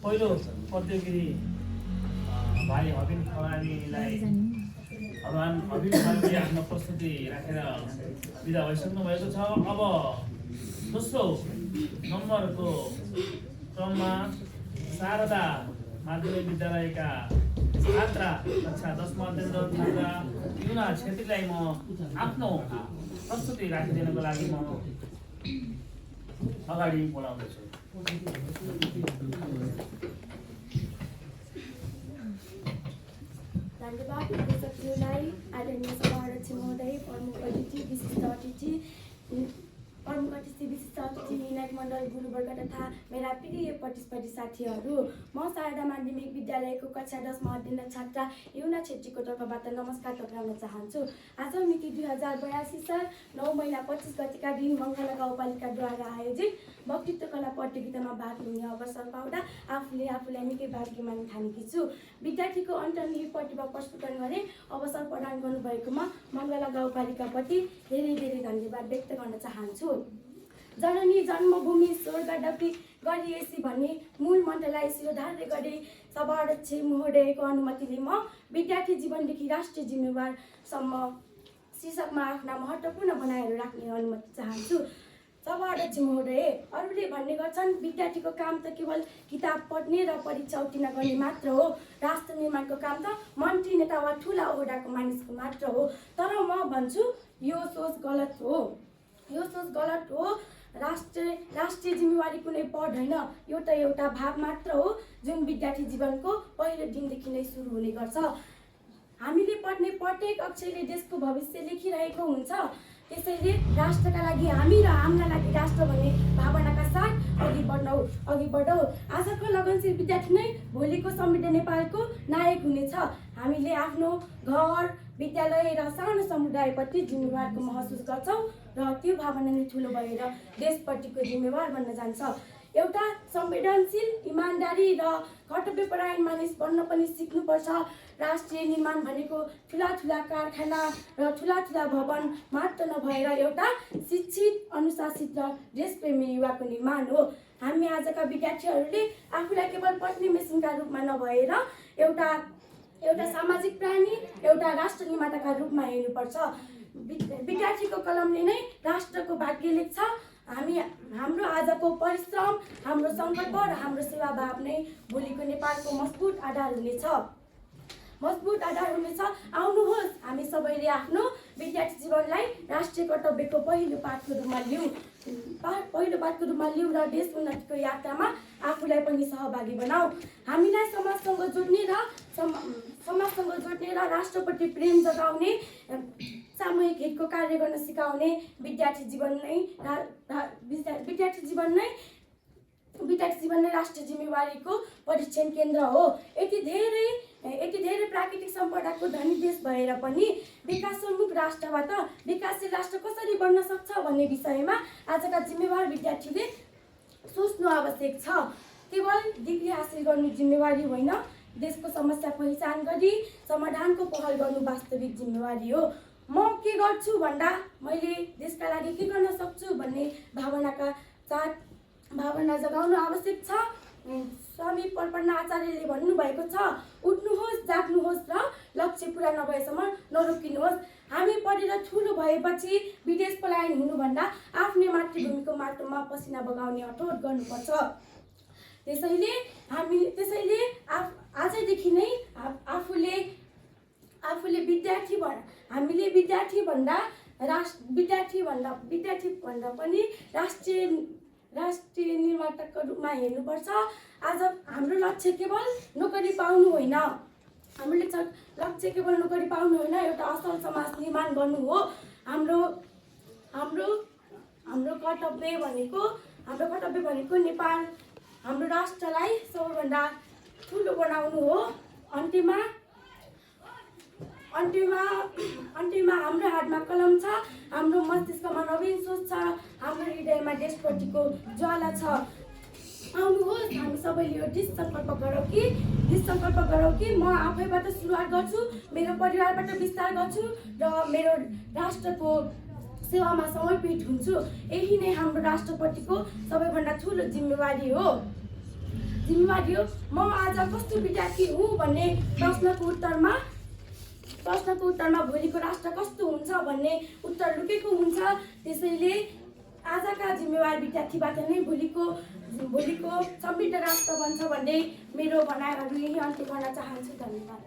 पहिलो प्रतियोगी भाइ हबिन खवानीलाई हबिन आफ्नो प्रस्तुति राखेर बिदा भइसक्नु भएको छ। अब दोस्रो नम्बरको क्रममा शारदा माध्यमिक विद्यालयका छात्रा कक्षा 10 मा अध्ययनरत छात्रा युना छेत्रीलाई म आफ्नो प्रस्तुति राखिदिनको लागि म अगाडि बोलाउँदैछु। धन्यवाद शिक्षकज्यूलाई, आदरणीय सभाध्यक्ष महोदय, प्रमुख अतिथि, विशिष्ट अतिथि निर्णायक मण्डल गुरुवर्ग तथा मेरा प्रिय प्रतिस्पर्धी साथीहरू। म शारदा माध्यमिक विद्यालयको कक्षा 10 मा अध्ययनरत छात्रा युना छेत्रीको तर्फबाट नमस्कार टक्राउन चाहन्छु। आज मिति 2082 साल 9 महिना 25 गतेका दिन मङ्गला गाउँपालिकाद्वारा आयोजित वक्तृत्व कला प्रतियोगितामा भाग लिने अवसर पाउँदा आफूलाई निकै भाग्यमानी ठानेकी छु। विद्यार्थीको अन्तर्निहित प्रतिभा प्रस्फुटन गर्ने अवसर प्रदान गर्नुभएकोमा मङ्गला गाउँपालिकाप्रति धेरै धेरै धन्यवाद व्यक्त गर्न चाहन्छु। जननी जन्मभूमि स्वर्गदपि गरिएसी भन्ने मूल मन्त्रलाई शिरोधार्य गरी सभाध्यक्ष महोदयको अनुमतिले म विद्यार्थी जीवनदेखि राष्ट्रिय जिम्मेवारसम्म शीर्षकमा आफ्ना महत्त्वपूर्ण बनाएर राख्ने अनुमति चाहन्छु। सभाध्यक्ष महोदय, अरूले भन्ने गर्छन् विद्यार्थीको काम त केवल किताब पढ्ने र परीक्षा उत्तीर्ण गर्ने मात्र हो, राष्ट्र निर्माणको काम त मन्त्री नेता वा ठुला ओहदाको मानिसको मात्र हो। तर म भन्छु यो सोच गलत हो। राष्ट्रिय जिम्मेवारी कुनै पद होइन, यो त एउटा भाव मात्र हो जुन विद्यार्थी जीवनको पहिलो दिनदेखि नै सुरु हुने गर्छ। हामीले पढ्ने प्रत्येक अक्षरले देशको भविष्य लेखिरहेको हुन्छ। त्यसैले राष्ट्रका लागि हामी र हाम्रा लागि राष्ट्र भन्ने भावनाका साथ अघि बढौँ। आजको लगनशील विद्यार्थी नै भोलिको समृद्ध नेपालको नायक हुनेछ। हामीले आफ्नो घर, विद्यालय र सानो समुदायप्रति जिम्मेवारको महसुस गर्छौँ र त्यो भावना नै ठुलो भएर देशप्रतिको जिम्मेवार बन्न जान्छ। एउटा संवेदनशील, इमान्दारी र कर्तव्यपरायण मानिस बन्न पनि सिक्नुपर्छ। राष्ट्रिय निर्माण भनेको ठुला कारखाना र ठुला भवन मात्र नभएर एउटा शिक्षित, अनुशासित र देशप्रेमी युवाको निर्माण हो। हामी आजका विद्यार्थीहरूले आफूलाई केवल पढ्ने मेसिनका रूपमा नभएर एउटा सामाजिक प्राणी, एउटा राष्ट्र निर्माताका रूपमा हेर्नुपर्छ। विद्यार्थीको कलमले नै राष्ट्रको भाग्य लेख्छ। हाम्रो आजको परिश्रम, हाम्रो सङ्कल्प र हाम्रो सेवाभाव नै भोलिको नेपालको मजबुत आधार हुनेछ। आउनुहोस् हामी सबैले आफ्नो विद्यार्थी जीवनलाई राष्ट्रिय कर्तव्यको पहिलो पाठको रूपमा लिउँ र देश उन्नतिको यात्रामा आफूलाई पनि सहभागी बनाऊ। हामीलाई समाजसँग जोड्ने र राष्ट्रप्रति प्रेम जगाउने, सामूहिक हितको कार्य गर्न सिकाउने विद्यार्थी जीवन नै राष्ट्रिय जिम्मेवारीको परीक्षण केन्द्र हो। यति धेरै प्राकृतिक सम्पदाको धनी देश भएर पनि विकासोन्मुख राष्ट्रबाट विकासशील राष्ट्र कसरी बन्न सक्छ भन्ने विषयमा आजका जिम्मेवार विद्यार्थीले सोच्नु आवश्यक छ। केवल डिग्री हासिल गर्नु जिम्मेवारी होइन, देशको समस्या पहिचान गरी समाधानको पहल गर्नु वास्तविक जिम्मेवारी हो। म के गर्छु भन्दा मैले देशका लागि के गर्न सक्छु भन्ने भावना जगाउनु आवश्यक छ। स्वामी प्रपन्न आचार्यले भन्नुभएको छ, उठ्नुहोस्, जाग्नुहोस् र लक्ष्य पुरा नभएसम्म नरोकिनुहोस्। हामी पढेर ठुलो भएपछि विदेश पलायन हुनुभन्दा आफ्नै मातृभूमिको माटोमा पसिना बगाउने अठोट गर्नुपर्छ। त्यसैले आजदेखि नै हामीले विद्यार्थी भन्दा पनि राष्ट्रिय निर्माताको रूपमा हेर्नुपर्छ। आज हाम्रो लक्ष्य केवल नोकरी पाउनु होइन, एउटा असल समाज निर्माण गर्नु हो। हाम्रो कर्तव्य भनेको नेपाल, हाम्रो राष्ट्रलाई सबैभन्दा ठुलो बनाउनु हो। अन्त्यमा हाम्रो हातमा कलम छ, हाम्रो मस्तिष्कमा नवीन सोच छ, हाम्रो हृदयमा देशप्रतिको ज्वाला छ। आउनुहोस् हामी सबैले यो दृढ सङ्कल्प गरौँ कि म आफैबाट सुरुवात गर्छु, मेरो परिवारबाट विस्तार गर्छु र मेरो राष्ट्रको सेवामा समर्पित हुन्छु। यही नै हाम्रो राष्ट्रप्रतिको सबैभन्दा ठुलो जिम्मेवारी हो। जिम्मेवारी हो। म आज कस्तो विद्यार्थी हुँ भन्ने प्रश्नको उत्तरमा भोलिको राष्ट्र कस्तो हुन्छ भन्ने उत्तर लुकेको हुन्छ। त्यसैले आजका जिम्मेवार विद्यार्थीबाट नै भोलिको समृद्ध राष्ट्र बन्छ भन्ने मेरो भनाइहरू यही अन्त्य गर्न चाहन्छु। धन्यवाद।